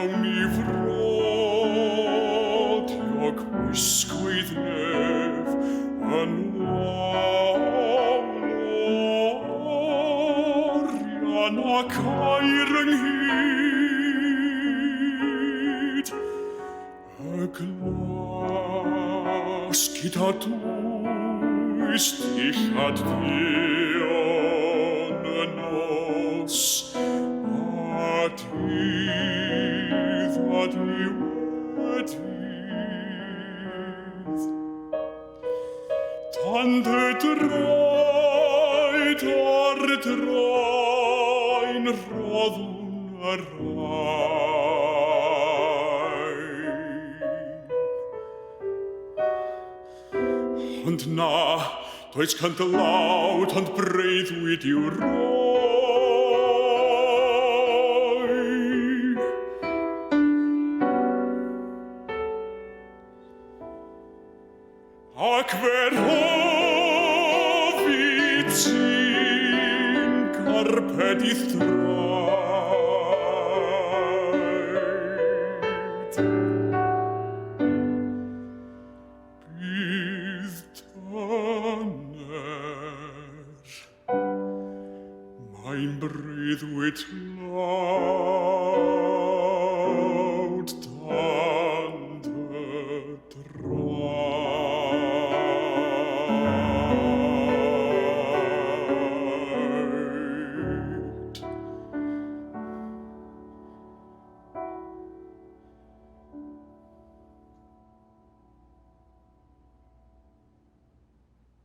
Iawn i frodio cwisgoedd nef yn wawl orian ac aur ynghyd. Y glas gyda dwys dillad duon y nos, a dydd a diwedd dydd. Dan dy draed ar draen rhoddwn y rhain. Ond na, does can dy law ond breuddwyd i'w roi. Ac fe rhof i ti'n carped i'th draed.